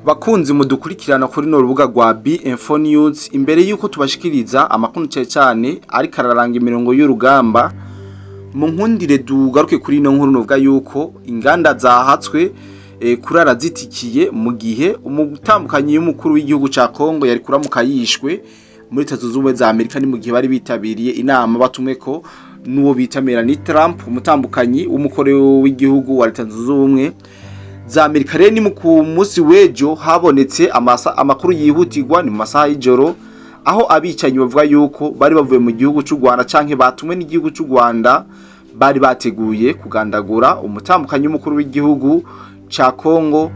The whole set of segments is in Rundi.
Bakunzi mudukurikirana kuri no rubuga rwa B-Info News, imbere yuko tubashikiriza amakuru cyane cyane ariko araranga imirongo y'urugamba, mu nkundire dugaruke kuri ino nkuru. Novuga yuko inganda zahatswe kurara zitikiye mu gihe umutambukanyi y'umukuru w'igihugu ca Kongo yari kuramuka yishwe muri Leta Zunze Ubumwe za Amerika. Ni mu gihe bari bitabiriye inama batumwe ko n'uwo bita Melanie Trump, umutambukanyi w'umukuru w'igihugu wa Leta Zunze Ubumwe za Amerika. Rero ni ku munsi w'ejo habonetse amakuru yihutirwa, ni mu masaha y'ijoro, aho abicanyi bavuga yuko bari bavuye mu gihugu cy'u Rwanda canke batumwe n'igihugu cy'u Rwanda bari bateguye kugandagura umutambukanyi w'umukuru w'igihugu ca Congo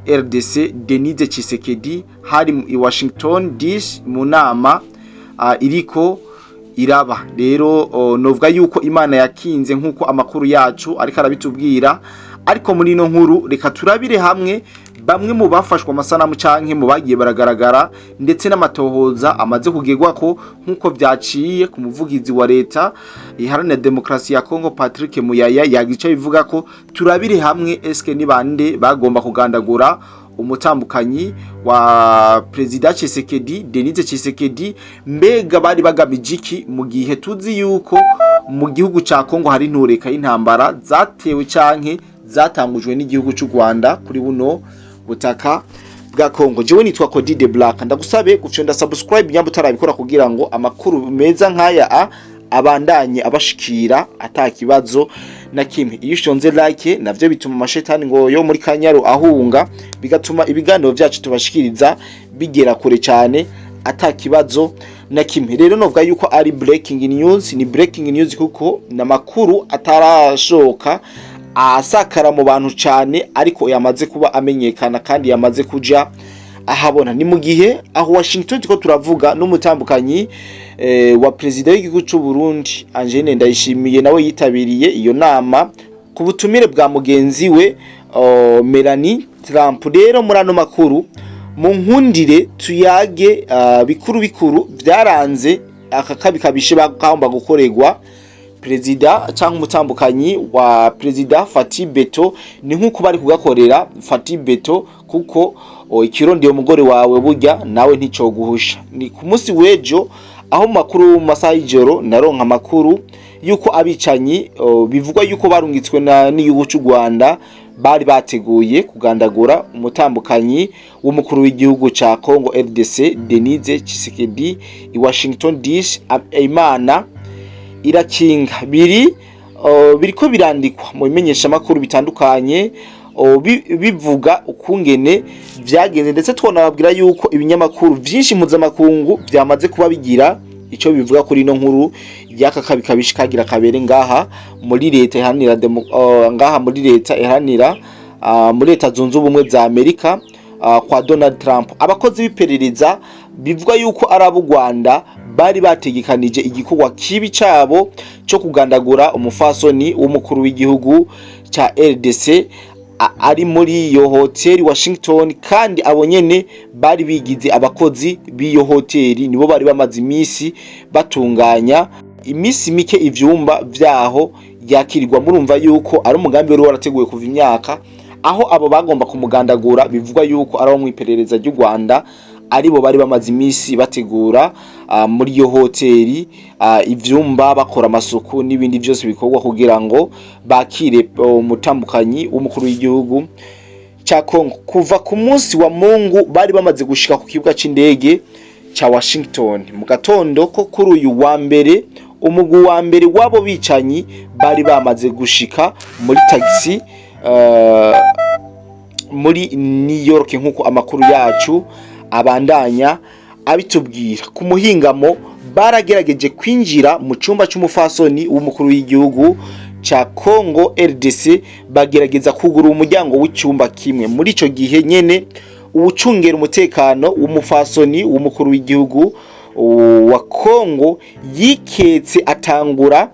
RDC, Denise Tshisekedi, hari i Washington DC mu nama iriko iraba. Rero novuga yuko Imana yakinze, nk'uko amakuru yacu ariko arabitubwira. Ariko muri ino nkuru reka turabire hamwe bamwe mu bafashwe amasanamu canke mu bagiye baragaragara, ndetse n'amatohoza amaze kugerwa ko, nk'uko vyaciye ku muvugizi wa Leta Iharanira Demokarasi ya Kongo, Patrick Muyaya, yagica bivuga ko turabire hamwe eske ni bande bagomba kugandagura umutambukanyi wa Perezida Tshisekedi, Denise Tshisekedi. Mbega bari bagamije iki, mu gihe tuzi yuko mu gihugu ca Kongo hari intureka y'intambara zatewe canke zatangujwe n'igihugu cy'u Rwanda kuri buno butaka bwa Kongo? Jewe nitwa Cody de Black, ndagusabe gufyonda subscribe nyamba utarabikora, kugira ngo amakuru meza nk'aya abandanye abashikira ata kibazo na kimwe. Iyo ushonze like, navyo bituma amashetani ngo yo muri Kanyaru ahunga, bigatuma ibiganiro vyacu tubashikiriza bigera kure cyane ata kibazo na kimwe. Rero novuga yuko ari breaking news, ni breaking news kuko namakuru atarashoka asakara mu bantu cyane, ariko yamaze kuba amenyekana kandi yamaze kuja ahabona. Ni mu gihe aho Washington ko turavuga n'umutambukanyi wa perezida w'igihugu cy'u Burundi, Angeline Ndayishimiye, nawe yitabiriye iyo nama ku butumire bwa mugenzi we Melanie Trump. Rero muri ano makuru mu nkundire tuyage bikuru bikuru byaranze aka kabi kabishe bagomba gukorerwa perezida cyangwa umutambukanyi wa perezida Fatshi Béton. Ni nk'uko bari kugakorera Fatshi Béton, kuko ikirondeye umugore wawe burya nawe nticoguhusha. Ni ku munsi w'ejo aho mu makuru mu masaha y'ijoro naronka amakuru yuko abicanyi bivugwa yuko barungitswe n'igihugu cy'u Rwanda bari bateguye kugandagura umutambukanyi w'umukuru w'igihugu ca Congo RDC, Denise Tshisekedi, i Washington DC. Imana irakinga. Biri biriko birandikwa mu bimenyeshamakuru bitandukanye, bivuga ukungene vyagenze, ndetse twonababwira yuko ibinyamakuru vyinshi mpuzamakungu vyamaze kuba bigira ico bivuga kuri ino nkuru y'aka kabi kabishi kagira kabere ngaha muri leta iharanira ngaha muri leta iharanira muri Leta Zunze Ubumwe za Amerika kwa Donald Trump. Abakozi b'iperereza bivugwa yuko ari abo Rwanda bari bategekanije igikorwa kibi cabo cyo kugandagura umufasoni w'umukuru w'igihugu ca RDC ari muri iyo hoteli Washington, kandi abo nyene bari bigize abakozi b'iyo hoteli, nibo bari bamaze iminsi batunganya iminsi mike ivyumba vyaho yakirirwa. Murumva yuko ari umugambi wari warateguwe kuva imyaka, aho abo bagomba kumugandagura bivugwa yuko ari abo mw'iperereza ry'u Rwanda, aribo bari bamaze iminsi bategura muri iyo hoteli ivyumba, bakora amasuku n'ibindi vyose bikorwa kugira ngo bakire umutambukanyi w'umukuru w'igihugu ca Congo. Kuva ku munsi wa Mungu bari bamaze gushika ku kibuga c'indege ca Washington. Mu gatondo ko kuri uyu wa mbere, umugwi wa mbere w'abo bicanyi bari bamaze gushika muri taxi muri New York, nk'uko amakuru yacu abandanya abitubwira. Ku muhingamo baragerageje kwinjira mu cumba c'umufasoni w'umukuru w'igihugu ca Congo RDC, bagerageza kugura umuryango w'icyumba kimwe. Muri ico gihe nyene uwucungera umutekano w'umufasoni w'umukuru w'igihugu wa Congo yiketse, atangura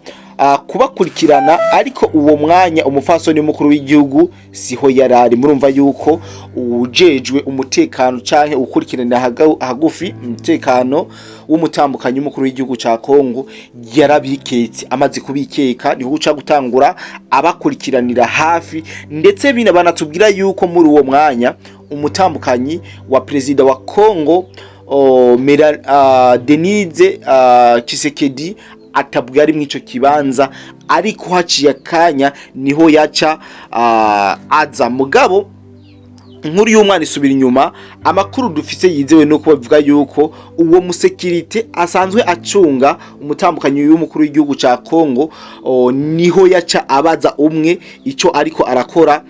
kubakurikirana, ariko uwo mwanya umufasoni w'umukuru w'igihugu siho yarari. Murumva yuko uwujejwe umutekano canke ukurikirana hagufi umutekano w'umutambukanyi w'umukuru w'igihugu ca Congo yarabiketse. Amaze kubikeka, niho guca gutangura abakurikiranira hafi, ndetse bina banatubwira yuko muri uwo mwanya Umutambukanyi wa perezida wa Congo Denise Tshisekedi atabwo ari mw'ico kibanza, ariko haciye akanya niho yaca aza. Mugabo inkuru y'umwana isubira inyuma. Amakuru dufise yizewe nuko bavuga yuko uwo musekirite asanzwe acunga umutambukanyi w'umukuru w'igihugu ca Congo niho yaca abaza umwe ico ariko arakora,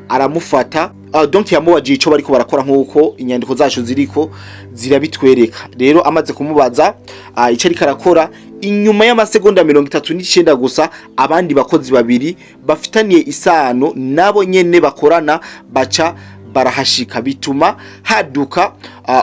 aramufata. Donc yamubajije ico bariko barakora, nkuko inyandiko zacu ziriko zirabitwereka. Rero amaze kumubaza ico ariko arakora, inyuma y'amasegonda 39 gusa, abandi bakozi babiri bafitaniye isano nabo nyene bakorana baca barahashika, bituma haduka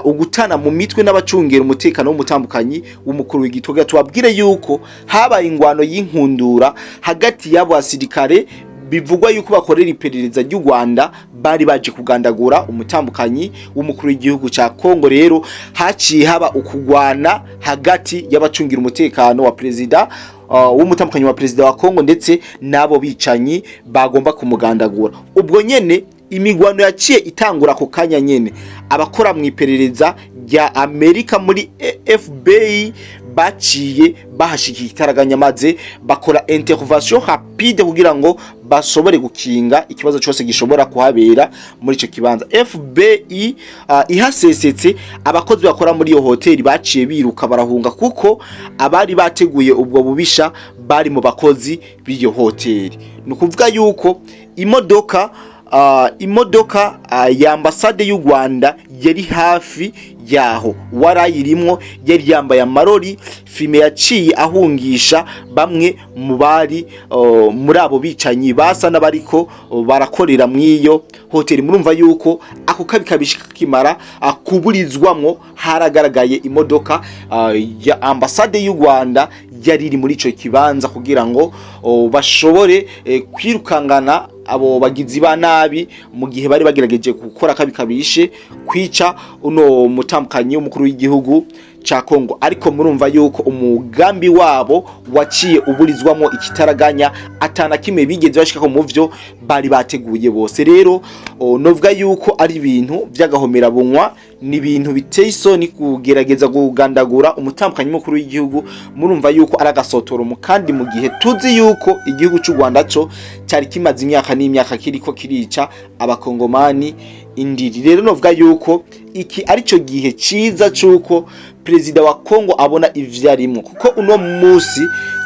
ugutana mu mitwe n'abacungera umutekano w'umutambukanyi w'umukuru w'igitoga. Tubabwire yuko habaye ingwano y'inkundura hagati y'abo basirikare bivugwa yuko bakorera iperereza ry'u Rwanda bari baje kugandagura umutambukanyi w'umukuru w'igihugu ca Congo. Rero haciye haba ukugwana hagati y'abacungira umutekano wa perezida w'umutambukanyi wa perezida wa Congo ndetse n'abo bicanyi bagomba kumugandagura. Ubwo nyene imigwano yaciye itangura ako kanya nyene. Abakora mu iperereza rya Amerika muri FBI baciye bahashikiye ikitaraganya, maze bakora intervention rapide kugira ngo bashobore gukinga ikibazo cyose gishobora kuhabera muri ico kibanza. FBI ihasesetse, abakozi bakora muri iyo hoteli baciye biruka barahunga, kuko abari bateguye ubwo bubisha bari mu bakozi b'iyo hoteli. Ni ukuvuga yuko imodoka ya ambasade y'u Rwanda yari hafi yaho, warayirimwo yari yambaye amarori fumé, yaciye ahungisha bamwe mu bari muri abo bicanyi basa n'abariko barakorera mw'iyo hoteli. Murumva yuko ako kabi kabishika kimara kuburizwamwo, haragaragaye imodoka ya ambasade y'u Rwanda yari iri muri ico kibanza kugira ngo bashobore kwirukangana abo bagizi ba nabi mu gihe bari bagerageje gukora kabi kabishe kwica uno mutambukanyi w'umukuru w'igihugu ca Congo. Ariko murumva yuko umugambi wabo waciye uburizwamo ikitaraganya, atana kimwe bigeze bashikako mu vyo bari bateguye bose. Rero novuga yuko ari ibintu vy'agahomera bunywa, ni ibintu biteye isoni kugerageza kugandagura umutambukanyi mukuru w'igihugu. Murumva yuko ari agasotoro mu kandi mu gihe tuzi yuko igihugu c'u Rwanda co cyari kimaze imyaka n'imyaka kiriko kirica abakongomani indiri. Rero novuga yuko iki arico gihe ciza c'uko perezida wa Congo abona ivyo arimwo, kuko uno musi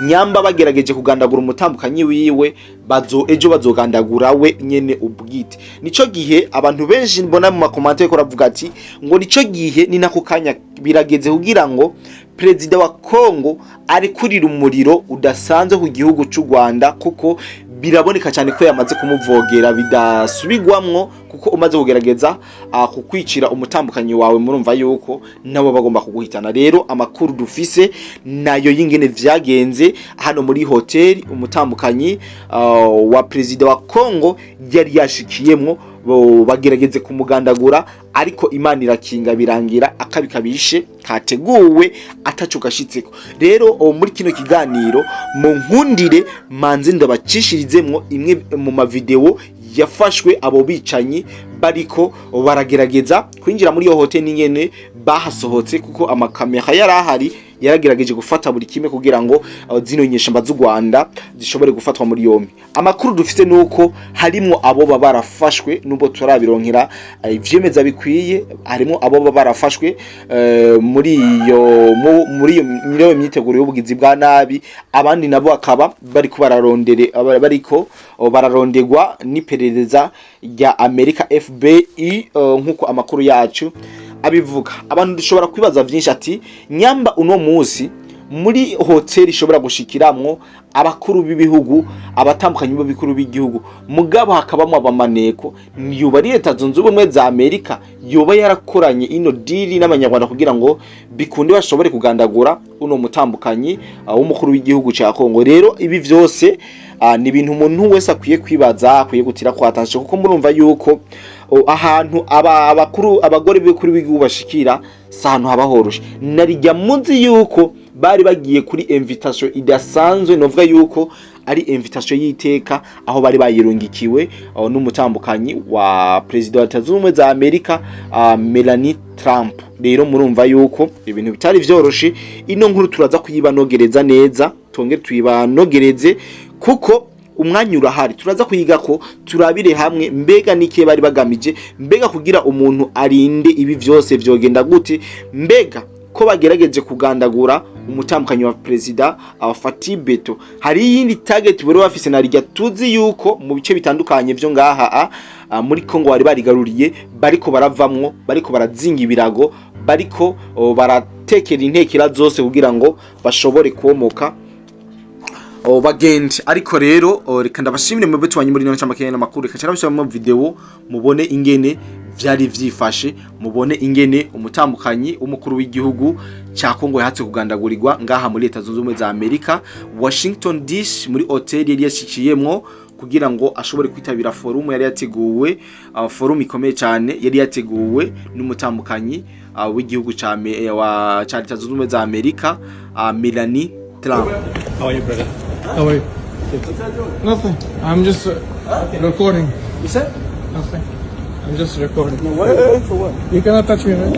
nyamba bagerageje kugandagura umutambukanyi wiwe, bazo ejo bazogandagura we nyene ubwite. Nico gihe abantu benshi mbona mu ma commentaires ko ravuga ati ngo nico gihe, ni nako kanya birageze kugira ngo perezida wa Congo arekurira umuriro udasanzwe ku gihugu c'u Rwanda, kuko biraboneka cyane ko yamaze kumuvogera bidasubigwamwo, kuko umaze kugerageza kukwicira umutambukanyi wawe, murumva yuko nabo bagomba kuguhitana. Rero amakuru dufise nayo y'ingene vyagenze hano muri hoteli umutambukanyi wa perezida wa Congo yari yashikiyemwo, bagerageze kumugandagura, ariko Imana irakinga, birangira akabi kabishe kateguwe ataco gashitseko. Rero muri kino kiganiro mu nkundire manze ndabacishirizemwo imwe mu mavideo yafashwe abo bicanyi bariko baragerageza kwinjira muri iyo hoteli nyene bahasohotse, kuko amakamera yari ahari yaragerageje gufata buri kimwe kugira ngo zino nyeshamba z'u Rwanda zishobore gufatwa muri yombi. Amakuru dufite nuko harimwo abo baba barafashwe, nubwo turabironkera ivyemeza bikwiye, harimo abo baba barafashwe muri iyo myiteguro y'ubugizi bwa nabi, abandi nabo bakaba bariko bararondere bariko bararondegwa n'iperereza rya Amerika FBI, nkuko amakuru yacu abivuga. Abantu dushobora kwibaza vyinshi ati nyamba uno musi muri hoteli ishobora gushikiramwo abakuru b'ibihugu, abatandukanye b'ibikuru b'igihugu, mugabo hakabamo abamaneko, yoba ari Leta Zunze Ubumwe za Amerika yoba yarakoranye ino deal n'abanyarwanda kugira ngo bikunde bashobore kugandagura uno mutambukanyi w'umukuru w'igihugu ca Kongo? Rero ibi vyose ni ibintu umuntu wese akwiye kwibaza, akwiye gutira kwa attention, kuko murumva yuko ahantu aba abakuru abagore b'ibikuru b'igihugu bashikira si ahantu haba horoshe. Narijya muzi yuko Bari bagiye kuri invitation idasanzwe, novuga yuko ari invitation y'iteka, aho bari bayirungikiwe n'umutambukanyi wa perezida wa Leta Zunze Ubumwe za Amerika, Melanie Trump. Rero murumva yuko ibintu bitari vyoroshe. Ino nkuru turaza kuyibanogereza neza, tongere tuyibanogereze kuko umwanya urahari. Turaza kuyiga ko turabire hamwe mbega n'ikihe bari bagamije, mbega kugira umuntu arinde ibi vyose vyogenda gute, mbega ko bagerageje kugandagura umutambukanyi wa perezida Fatih Beto, hari iyindi target bari bafise? Na rirya tuzi yuko mu bice bitandukanye vyo ngaha muri Kongo bari barigaruriye, bariko baravamwo, bariko barazinga ibirago, bariko baratekera intekera zose kugira ngo bashobore kuomoka bagende. Ariko rero reka ndabashimire mwebwe tubanye muri ino ncamake n'amakuru. Reka cyarabishyira mu video mubone ingene vyari vyifashe, mubone ingene umutambukanyi w'umukuru w'igihugu ca Kongo yahatse kugandagurirwa ngaha muri Leta Zunze Ubumwe za Amerika, Washington DC, muri hotel yari yashikiyemwo kugira ngo ashobore kwitabira forum yari yateguwe, forum ikomeye cyane yari yateguwe n'umutambukanyi w'igihugu ca Leta Zunze Ubumwe za Amerika, Melanie Trump. How are you, brother? How are you? Nothing. I'm just recording. You said? Nothing. I'm just recording. No, what? For what? You cannot touch me, man.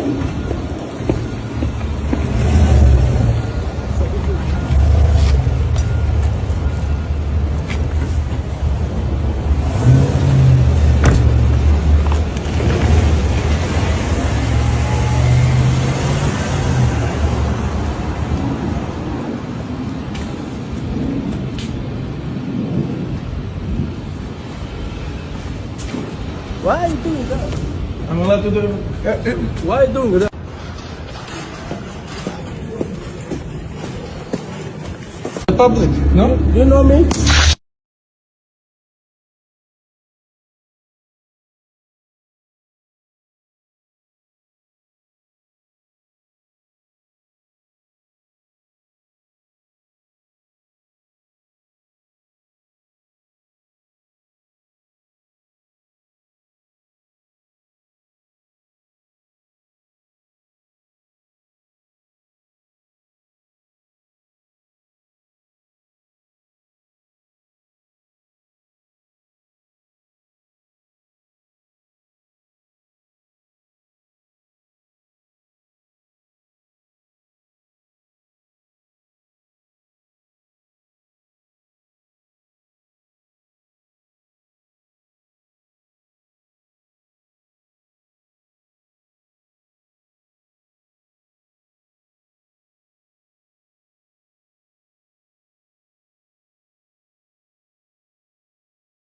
Why are you doing that? I'm allowed to do it. Why are you doing that? The public, no? You know me?